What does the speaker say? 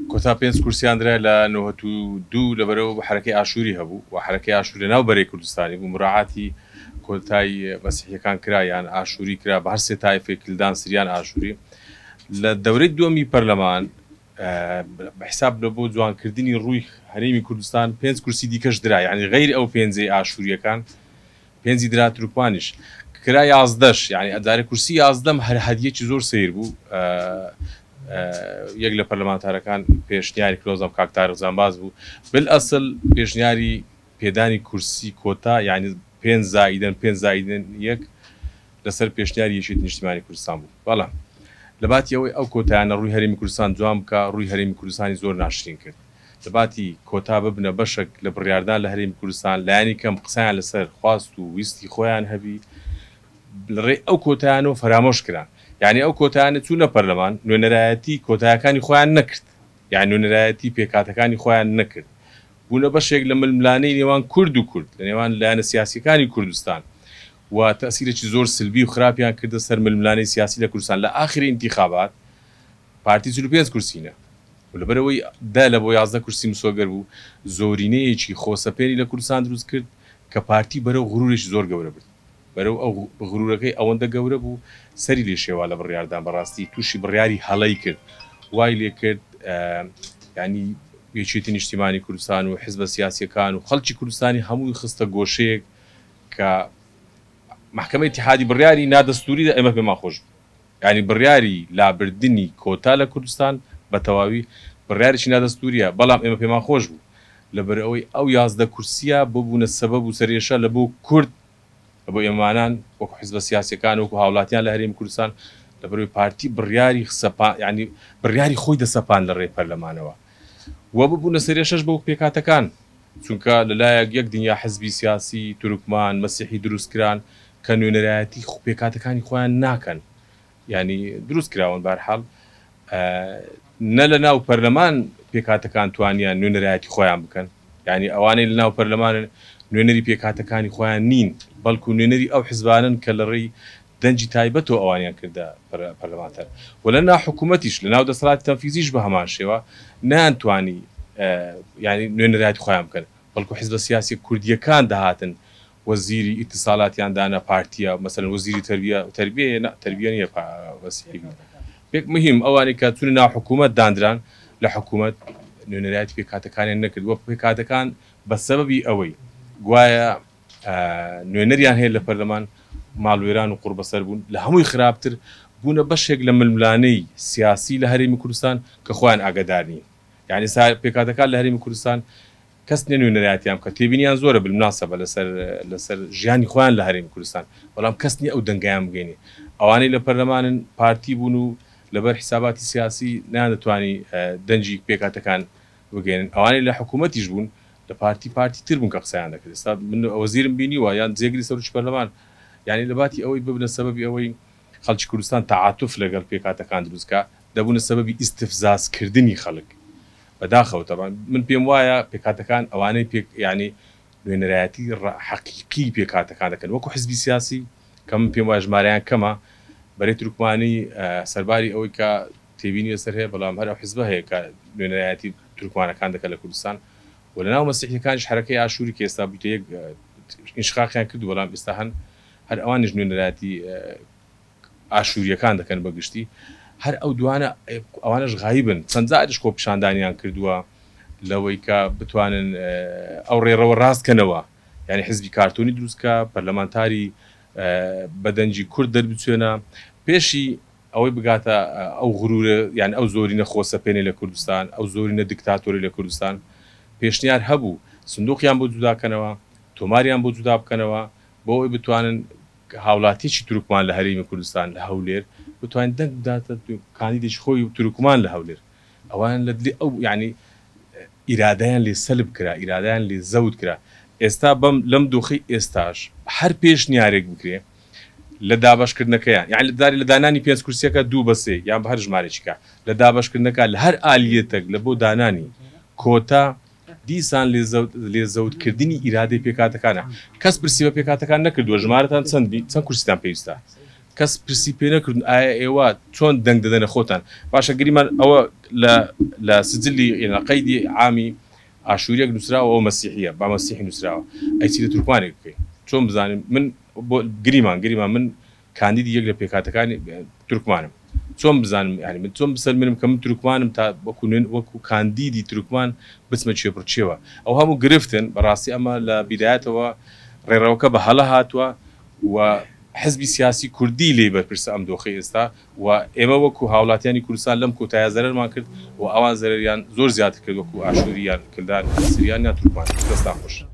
کۆتا پێنج کورسیان درا لە 92، لەبەرەوە حرەکەی ئاشووری هەبوو و حرەکەی ئاشووری لە ناو بەرەی کوردستانی بوو. مراعاتی کۆتای مەسیحیەکان کرا یان ئاشووری کرا بە هەر سێ تایفەی کلدان، سریان، ئاشووری. لە دەورەی دووەمی پەرلەمان بە حساب لە بۆ جوانکردنی ڕووی هەرێمی کوردستان پێنج کورسی دیکەش درا، یعنی غەیر ئەو پێنجەی ئاشووریەکان پێنجی درا تورکمانیش کرا 11ش. یعنی ئەدارە کورسی 11م هەر هەدیەکی زۆر سەیر بوو. یەک لە پەرلەمانتارەکان پێشنیاری کلۆزم کاک تارق جانباز بوو، بالئەسل پێشنیاری پێدانی کورسی کۆتا یعنی پێنج زائیدەن پێنج زائیدەن یەک لەسەر پێشنیاری یەکێتی نیشتیمانی کوردستان بوو. بەڵام لە باتی ئەوەی ئەو کۆتایانە ڕووی هەرێمی کوردستان جوان بکە، ڕووی هەرێمی کوردستانی زۆر ناشرین کرد. لە باتی کۆتا ببنە بەشێک لە بڕیاردان لە هەرێمی کوردستان، لایەنی کەم قسەیان لەسەر خواست و ویستی خۆیان هەبی، لەڕێی ئەو کۆتایانەوە فەرامۆش کران. یعنی ئەو کۆتایانە چوونە پەرلەمان نوێنەرایەتی کۆتایەکانی خۆیان نەکرد، یعنی نوێنەرایەتی پێکاتەکانی خۆیان نەکرد، بوونە بەشێک لە ململانەی نێوان کورد و کورد، لە نێوان لایەنە سیاسیەکانی کوردستان و تەسیرێکی زۆر سلبی و خراپیان کردە سەر ململانەی سیاسی لە کوردستان. لە ئاخری ئینتیخابات پارتی 45 کورسینە و لەبەرەوەی 10 لە بۆ 11 کورسی مسۆگەر بوو، زۆرینەیەکی خۆسەپێنی لە کوردستان دروست کرد کە پارتی بەرەو غرورێکی زۆر گەورە برد. بەرەو ئەو غرورەکەی ئەوەندە گەورە بوو سەری لێ شێوا لە بڕیاردان، بەڕاستی تووشی بڕیاری هەڵەی کرد، وای لێ کرد ینی یەکێتی نیشتیمانی کوردستان و حزبە سیاسیەکان و خەڵکی کوردستانی هەمووی خستە گۆشەیەک کە محکمە ئیتیحادی بڕیاری نادەستوری دا. ئێمە پێمان خۆش بوو، یعنی بڕیاری لابردنی کۆتا لە کوردستان بە تەواوی بڕیارێکی نادەستوریە، بەڵام ئێمە پێمان خۆش بوو لەبەر ئەوەی ئەو 11 کورسیە ببوونە سەبەب و سەرێشە لە بۆ کورد، بۆ ئێمانان وەکو حزبە سیاسیەکان، وەکو هاوڵاتیان لە هەرێمی کوردستان. لەبەرەوەی پارتی بڕیاری سەپا، یعنی بڕیاری خۆی دەسەپان لە ڕێی پەرلەمانەوە و ببوونە سەرێشەش بۆ پێکاتەکان، چونکە لەلایەک یەک دنیا حزبی سیاسی تورکمان مەسیحی دروست کران کە نوێنەرایەتی پێکاتەکانی خۆیان ناکەن، ینی دروست کراون. بارحاڵ نە لە ناو پەرلەمان پێکاتەکان توانیان نوێنەرایەتی خۆیان بکەن، یعنی ئەوانەی لە ناو پەرلەمان نوێنەری پێکاتەکانی خۆیان نین، بەڵکو نوێنەری ئەو حزبانن کە لە ڕێی دەنجی تایبەتەوە ئەوانیان کردە پەرلەمانتەر. و لە ناو حکوومەتیش، لە ناو دەسەڵاتی تەنفیزیش بە هەمان شێوە نەیانتوانی ینی نوێنەرایەتی خۆیان بکەن، بەڵکو حزبە سیاسی کوردیەکان دەهاتن وەزیری ئیتیسالاتیان دانا پارتیە، مەسەلەن وەزیری تربیە، تربیە نا، تربیە نییە، مەسیحی پێک مهم ئەوانەی کە چوونە ناو حکوومەت دانران لە حکوومەت نوێنەرایەتی پێکهاتەکانیان نەکرد وە پێکهاتەکان بە سەبەبی ئەوەی گوایە نوێنەریان هەیە لە پەرلەمان ماڵوێران و قوڕبەسەر بوون. لە هەمووی خراپتر بوونە بەشێک لە ململانەی سیاسی لە هەرێمی کوردستان کە خۆیان ئاگادار نین. یعنی پێکهاتەکان لە هەرێمی کوردستان کەس نیە نوێنەرایەتیان بکە، تێبینیان زۆرە بالمناسبە لەسەر ژیانی خۆیان لە هەرێمی کوردستان، بەڵام کەس نیە ئەو دەنگیان بگەینێ. ئەوانەی لە پەرلەمانن پارتی بوون و لەبەر حیساباتی سیاسی نەیاندەتوانی دەنگی پێکهاتەکان بگەێنن. ئەوانەی لە حکوومەتیش بوون لە پارتی پارتی تر بوون کە قسەیان دەکرد. ئێستا من وەزیرم بینیوە یان جێگری سەرۆکی پەرلەمان، یعنی لە باتی ئەوەی ببنە سەبەبی ئەوەی خەڵکی کوردستان تەعاتوف لەگەڵ پێکهاتەکان دروست کە، دەبوونە سەبەبی ئیستفزازکردنی خەڵک. بەداخەوە تەبعەن من پێم وایە پێکهاتەکان ئەوانەی پێک یعنی نوێنەرایەتی حەقیقی پێکهاتەکان دەکەن وەکو حزبی سیاسی کە من پێم وایە ژمارەیان کەمە. بەرەی تورکمانی سەرباری ئەوەی کە تێبینی لەسەر هەیە، بەڵام هەر ئەو حزبە هەیە کە نوێنەرایەتی تورکمانەکان دەکات لە کوردستان. و لەناو مەسیحیەکانیش حرەکەی ئاشووری کە ئێستا بوویتە یەک ئینشقاقیان کرد، بەڵام ئێستا هەن هەر ئەوانیش نوێنەرایەتی ئاشووریەکان دەکەن بەگشتی. هەر ئەو دوانە ئەوانەش غایبن، چەند جاریش خۆپیشاندانیان کردووە لەوەی کە بتوانن ئەو ڕێڕەوە ڕاستکەنەوە، یعنی حزبی کارتۆنی دروستکە، پەرلەمانتاری بەدەنگی کورد دەربچێنە، پێشی ئەوەی بگاتە ئەو غرورە، یان ئەو زۆرینە خۆسەپێنێ لە کوردستان، ئەو زۆرینە دیکتاتۆری لە کوردستان. پێشنیار هەبوو سندوقیان بۆ جوداکەنەوە، تۆماریان بۆ جودا بکەنەوە، بۆ ئەوەی بتوانن هاوڵاتیەکی تورکمان لە هەرێمی کوردستان لە هەولێر بتوانین دەنگ بداتە کاندیدێکی خۆی تورکمان لە هەولێر. ئەوان لە دلی ئەو یعنی ئیرادەیان لێ سەلب کرا، ئیرادەیان لێ زەوت کرا. ئێستا بەم لەم دۆخی ئێستاش هەر پێشنیارێک بکرێ لە دابەشکردنەکەیان، یعنی لە دانانی پێنج کورسیەکە دوو بە سێ یان بە هەر ژمارێکیکە لە دابەشکردنەکە لە هەر ئالیەتێک لە بۆ دانانی کۆتا، دیسان لێ زەوتکردنی ئیرادەی پێکاتەکانە. کەس پرسی بە پێکاتەکان نەکردووە ژمارەتان چەند بی، چەند کورسیتان پێویستە. کەس پرسی پێ نەکردون ئایا ئێوە چۆن دەنگ دەدەنە خۆتان؟ باشە گریمان ئەوە لە لە سجلی لە قەیدی عامی ئاشوریەک نوسراوە ئەوە مەسیحیە با مەسیحی نوسراوە ئەی چی لە تورکمانێک بکەین چۆن بزانین من بۆ گریمان گریمان من کاندیدی یەک لە پێکهاتەکانی تورکمانم چۆن بزانم یانی من چۆن بسەلمێنم کە من تورکمانم تا وەکو نوێن وەکو کاندیدی تورکمان بچمە کێبڕکێوە ئەو هەموو گرفتن بەڕاستی ئەمە لە بیدایەتەوە ڕێڕەوەکە بە هەڵە هاتووە و حزبی سیاسی کوردی لێی بەرپرسە ئەم دۆخەی ئێستا و ئێمە وەکو هاوڵاتیانی کوردستان لەم کۆتایە زەرەرمان کرد و ئەوان زەرەریان زۆر زیاتر کرد وەکو ئاشوری یان کلدان سریان یان تورکمان. دەستتان خۆش.